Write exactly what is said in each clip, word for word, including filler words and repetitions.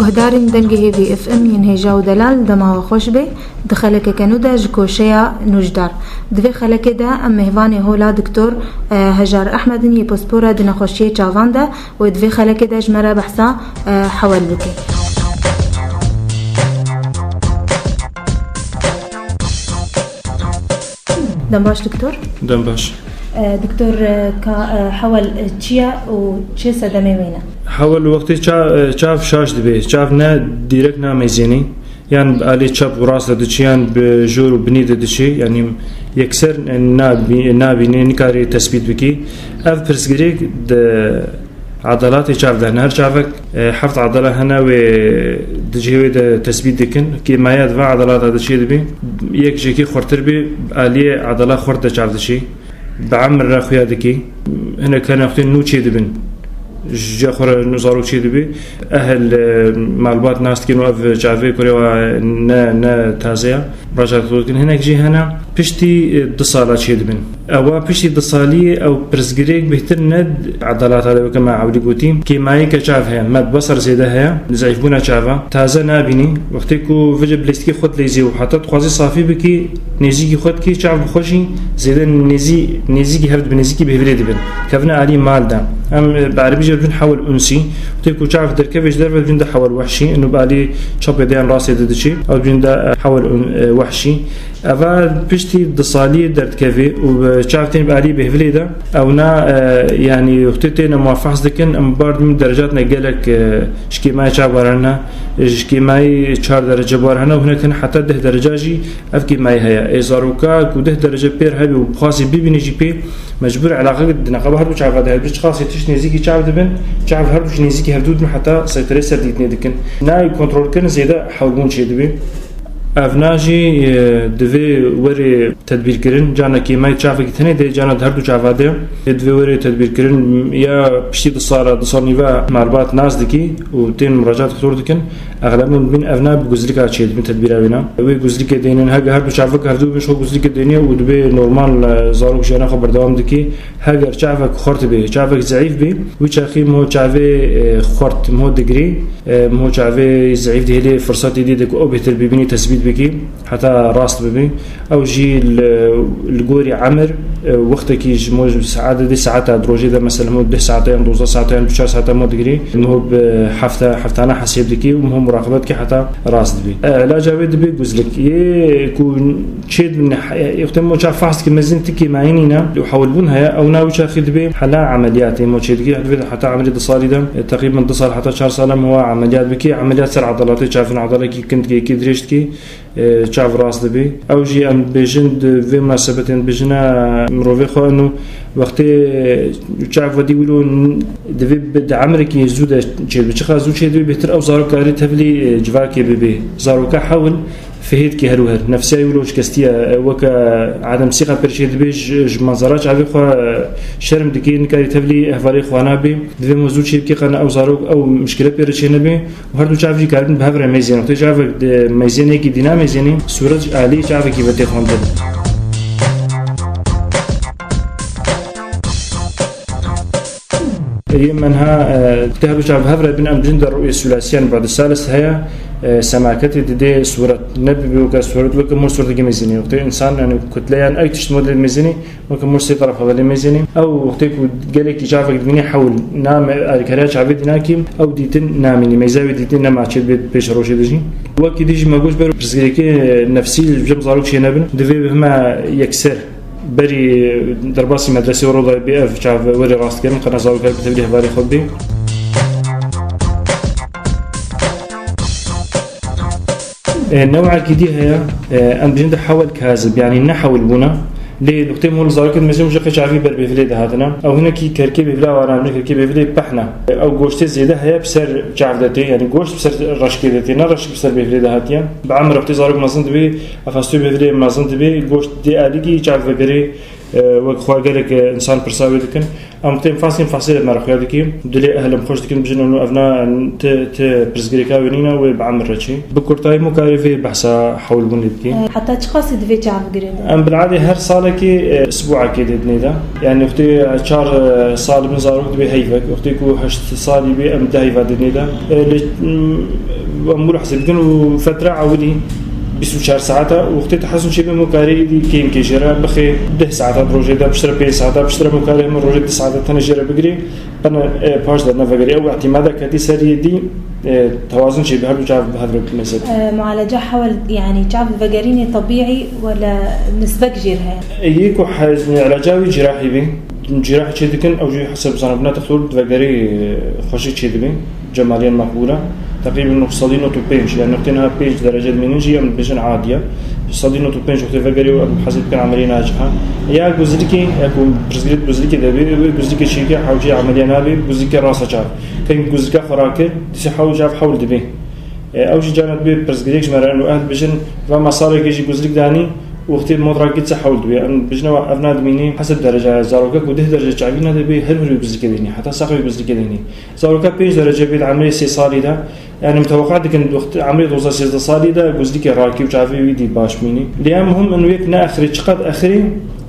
Guhdarên Dengê Hêvî F M yên hêja û delal, dema we xweş be. Di xelekeke nû de ji koşeya nûjdar. Di vê xelekê de em mêvanê hola Doktor, e, Hejar Ehmed in yê pispor e di nexweşiyê çavan de û di vê xelekê de ji me re behsa, e, hewel bike. Dem baş Doktor. Dem baş. E, Doktor, e, ka, e, hewel, e, çi ye û çi sedemê wê ne? Hewel wextê ça-, e, çav şaş dibe, çav ne dîrek nameyzênî, yan bi alê çep û rast de diçî, yan bi jor û binî de diçî, yanî yekser, e, nabî-, nabînî, nikarî tesbît bikî. Ev pirsgirêk di edelatê çav de hene. Her çavek, e, heft edela hene wê di cihê wê de tesbît dikin. Kêmaya di va edelata de çê dibî. Yek jêkî xurtir bî, aliyê edela xurt de çav diçî. Bi emir re xuya dikî. Hinek hene wextê nû çê dibin. Ji ciya xwe re nû zarok çê dibî. Ehil, e, malbat nas dikin û ev çavê kurê wa ne, ne taze ya. Raja dikin. Hinek jî hene piştî, e, du sala çê dibin. Ewa piştî du saliyê ew pirsgirêk bêhtir ne edelata de weke me ewilî gotî. Kêmayê ke çav heye, me di basar zêde heye, zeîfbûna çava, taze nabînî. Wextê ku vêce bi lîstikê xwe dileyzî û heta dixwazî safî bikî, nêzîkî xwe dikî, çav bi xwe jî zêde nêzî-, nêzîkî hev dibe, nêzîkî bêhvilê dibin. Kevine alî mal de. Em, e, bi erebî jî dibin hewel unsî. Wextê ku çav derkeve ji derve dibin de hewel wehşî. Ino bi alî çapê de yan rastê de diçî. Ew dibin de, e, hewel un-, e, wehşî. Eva piştî du saliyê derdikevê û bi çav tên bi alî bêhvilê de, ewna, e, yanî wextê têne ma fehs dikin, em bar dibin derecat ne gelek, e, ji kêmayê çav bar hene, ji kêmayê çar derece bar hene û hinek hin heta deh dereca jî ev kêmayê heye. Ê zaroka ku deh derece pêr hebe û bixwazî bibîne jî pê mecbûr eleqe di neqeba her du çava de hebe. Çiqasê tişt nêzîkî çav dibin, çav her du jî nêzîkî hevdû dibin heta seyterê ser dîtinê dikin. Nayê kontrolkirin zêde hewlbûn çêdibê. Evna jî, e, divê werê tedbîrkirin, cana kêmayê çavekî tenê de, cana di her du çava de. Divê werê tedbîrkirin ya piştî du sala, du sal nîve malbat nas dikî û tên muracat doktor dikin. Exlebin bin evna bi guzlika çêdibin tedbîra wêna. Wê guzlikê dênin, hege her du çavek hevdû bin, şo guzlikê dêniye û dibê normal, e, zarok jiyana xwe berdewam dikî. Heger çavek xurt bê, çavek zeîf bê, wî çaxî mo çavê, e, xurt mo digirî, e, mo çavê zeîf dihêlê firsetê dî de ku ew bêhtir bibînî tesbît bikî, heta rast bibî. Ew jî li, li gorî emir, e, wextekî ji mo saete dê saeta di rojê de, mesela mo deh saete yan dozdeh saete yan çar saete mo digirî, mo bi hefte, heftana hesêb dikî û mo muraqebet kî heta rast dibî. E, îlaca wê dibê guzlik. Yê ku çê dibin, e, wextê mo çav fehs dike mezin tikî mayînî ne û hewlbûn heye, ew na wî çaxî dibê hela emeliyatê mo çê dikî, dibê heta emerî du salî de, e, teqrîben du sal heta çar sal em wa emeliyat bikî, emeliyat ser edelatê çavin, edelekî kin dikî, yekî dirêj dikî, e, çav rast dibî. Ew jî em bêjin di vê munasebetên bêjine mirovê xwe ino wextê çav wedî wilo n-, divê bi, di emrekî zû de çêdibe. Çiqa zû çêdibe, bêhtir ew zarok karî tevlî, e, civakê bibê. Zaroka hewl fihêdkî her û her. Nefsiya wilo şikestiye, e, weke Adem sîqa pêr çêdibe, ji, ji manzara çavê xwe, e, şerm dikê, nikarî tevlî ehvalê xwe nabê. Divê mo zû çêbikê, qana ew zarok, ew mişkile pêre çênebe. Û her du çav jî karibin bi hev re mêzên. Wextê çavek di mêzênekî dî namêzênî, sûret ji alî çavekî ve tê xwendin. Yê menha, e, wextê her du çav hev re bin, em dijin de rûyê sulasiyan ba'de salis heye, e, semaketê didê sûret. Ne bibe weke sûret, weke mor sûretekî mêzênî. Wextê însan, yani kutleyan ew tişt model mêzênî, weke mor sê teref hevalê mêzênî. Ew wextê ku gelekî çavek dibînî hewl name alîkariya çavê dî nakî, ew dîtin namînî, meyza wê dîtin nema çê dibê pêşerojê de jî. Wekî dî jî me got ber pirsgirêkê nefsî li cem zarok çênebin, divê bi hema yekser berî derbasî medresê û roda bê ev çav werê rastkirin, qena zarok her bi tevlî hevalê xwe bê. E, newekî dî heye, e, em dijin de hewel kazib, yani ne hewil bûna. Lê wextê mol zarokên mezin ji qê çavî ber bêvilê dihatine. Ew hinekî kerkê bêvila wana, hinekî kerkê bêvilê pehna. Ew goştê zêde heye bi ser çav de tê, yani goşt bi ser reşkê de tê, ne reşk bi ser bêvilê de hatiye. Bi emir wextê zarok mezin dibê, efastoy bêvilê mezin dibê, goşt dê alîkî çav vegerê, E, wek xwe gelek, e, insan pirsa wê dikin. Em tên fasîn fasî de me re xuya dikî. Dilê ehlem xweş dikin, bijin û evna ti, ti pirsgirêka wê nîna wê bi emir re çî. Bi kurtayî mû karê vê behsa hewlbûnê dikî. E, heta çiqasî divê çav bigirê de? Em bil'adê her salekî, e, sibûakê dê dinê de. Yani wextê çar, e, sal bin zarok dibê heyvek. Wextê ku heşt salî bê em deh heyva dê dinê de. E, li, m, em wilo hesê bikin û fetra ewilî bîst û çar saeta û wextê tu hesûn çêbê mû karê îdî kêm kê jê re bixê deh saeta bi rojê de, piştre pênc saeta, piştre mû karê hemû rojê du saeta tenê jê re bigirê. Bene, e, paş de nevegerê. Ew îtîmada ketî ser yê dî, e, tewazun çêbê, her du çav bi hev re bimeze. E, mualeca hewl, yani çav vegerînê tebîî wele nisbek jê re heye? E, yê ku hez-, îlaca wî cîrahî bê. Cîrah çê dikin, ew jî heseb zanibûna doktor divegerê, e, xweşik çê dibê. Cemaliyen Makbûla. Teqrîben sedî nod û pênc, yani noktê niha pênc derece dimînin jî em dibêjin adiye. Sedî nod û pênc wextê vegerê û em hesê dikin emeliyê naciha. Ya guzlikê, ya ku pirsgirêk guzlikê de bê, wê guzlikê çêke hewcê emeliye nabê, guzlikê rasa çav. Keng guzlika xwe rakir, dîsê hewl çav hewl dibê. E, ew jî carna dibê pirsgirêk ji me re û ehl bijin, va me salekê jî guzlik danî, wextê mod rakir çi hewl dibê. Em bijine wa ev nadimînê, heseb derece, zaroka ku deh derece çavî nade bê, her hurê guzlikê dênî, heta saxê guzlikê dênî. Zaroka pênc derece bê di emrê sê salî de, yani miteweqa dikin wextê emrê dozdeh sêzdeh salî de guzlikê rakî û çavê wî dî baş mînî. Lê ya muhim in wêk ne exirê, çiqad exirê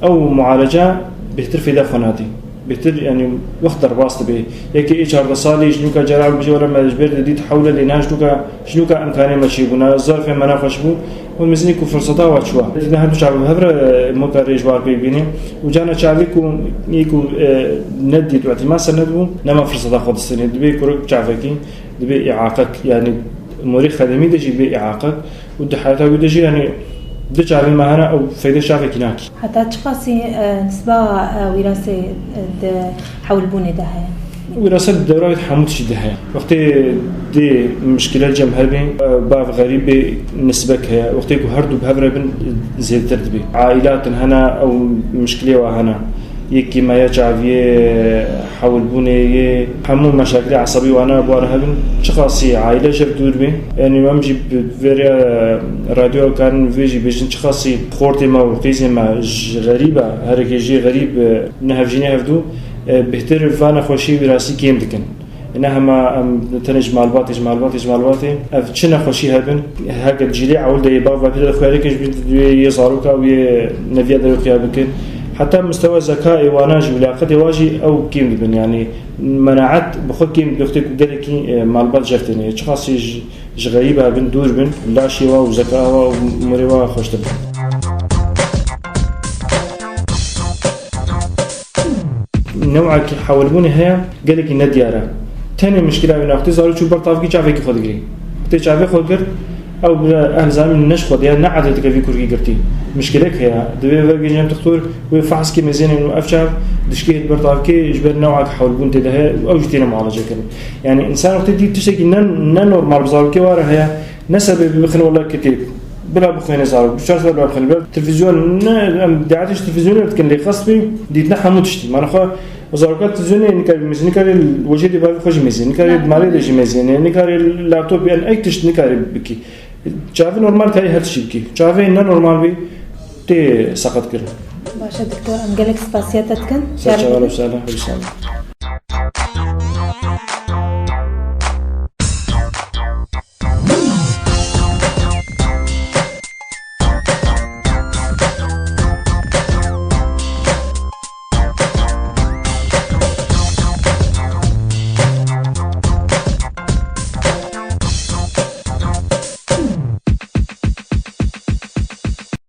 ew mualeca bêhtir fêda xwe nadî. Bêhtir, yani wext derbas dibe. Yekê ê çardeh salî ji nûka cara bijê were me ji ber de dît hewle lê niha ji nûka, ji nûka imkanê me çêbûne, zarfê me nexweş bû. Û mizin ku firseta wa çûwa. Dîtine her du çavê bi hev re, e, mû karê ji war pê bînî. Û carna çavê ku, yê ku, e, nedît û îtîma ser nedibû, nema firseta xwe distînê. Dibê kurik çavekî, dibê îaqek. Yani morê xedemî de jî bê îaqek. Û di heta wî de jî, yani du çavê me hene, ew feyde çavekî nakî. Heta çiqasî, e, nisba, e, wîrasê, e, di hewlbûnê de heye? Wîrasa di dewra wê hemû tiştî de heye. Wextê dê mişkile cem herbê, e, bav xerîb bê, nisbek heye. Wextê ku her du bi hev re bin, zêdetir dibê. Ailatin hene, ew mişkilê wa hene. Yekî me ya çaviyê, hewlbûnê yê, hemû meşakilê esebî wana bi wan hebin. Çiqasî aile ji hev dûr bê. Yani em jî bi vê re radyo karin vê jî bêjin, çiqasî xortê me û qîzê me ji xerîb e, herekê jê xerîb, e, ne hevjînê hevdû, e, bêhtir va nexweşî wîrasî kêm dikin. Ne hema em tenê ji malbatê, ji malbatê, ji malbatê. Ev çi nexweşî hebin, heke cîlê ewil de yê bav ve pê de xuya dikin, ji ber wê yê zaroka û yê neviya de wê xuya bikin. Heta mistewa zeka ê wana jî û liyaqetê wa jî ew kêm dibin. Yani menaet bi xwe kêm dibe wextê ku gelekî, e, malbat jev têne. Çiqasî ji, ji xerîb hebin, dûr bin, laşê wa û zeka wa û umurê wa xweştir bin. Newekî hewlbûnê heye, gelekî nediyar e. Tenê mişkila wê naxtê zarok çû ber tavkî çavekî xwe digirî. Tê çavê xwe girt, ew bi ehl zanîn ne ji xwe diya, ne edeteke vî kurkî girtî. Mişkilek heye. Divê vegihîjin dixtor, wê fehs kê mêzênên û ev çav dişkê hêt ber tavkê ji ber newekî hewlbûn tê de heye û ew jî têne mualace kirin. Yani însan wextê dî tiştekî ne, ne normal bi zarokê wa re heye, ne sebebî bixin wela kitêb. Bila bixwîne zarok, du çar sal bila bixwîne. Bila televîzyon ne, em daetê ji televîzyonê dikin lê xwest bî, dîtine hemû tiştî. Mane xwe zaroka televîzyonê nikarî bimêzî, nikarî wecê dê bavê xwe jî mêzî, nikarî malê de jî mêzî, nikarî laptop, yani ey tişt nikarî bikî. Çavê normal karî her tiştî bikî. Çavê ne normal bî, tê seqet kirin. Baş e doktor, em gelek spasiya te dikin. Ser çavan û sala, hêrî sala.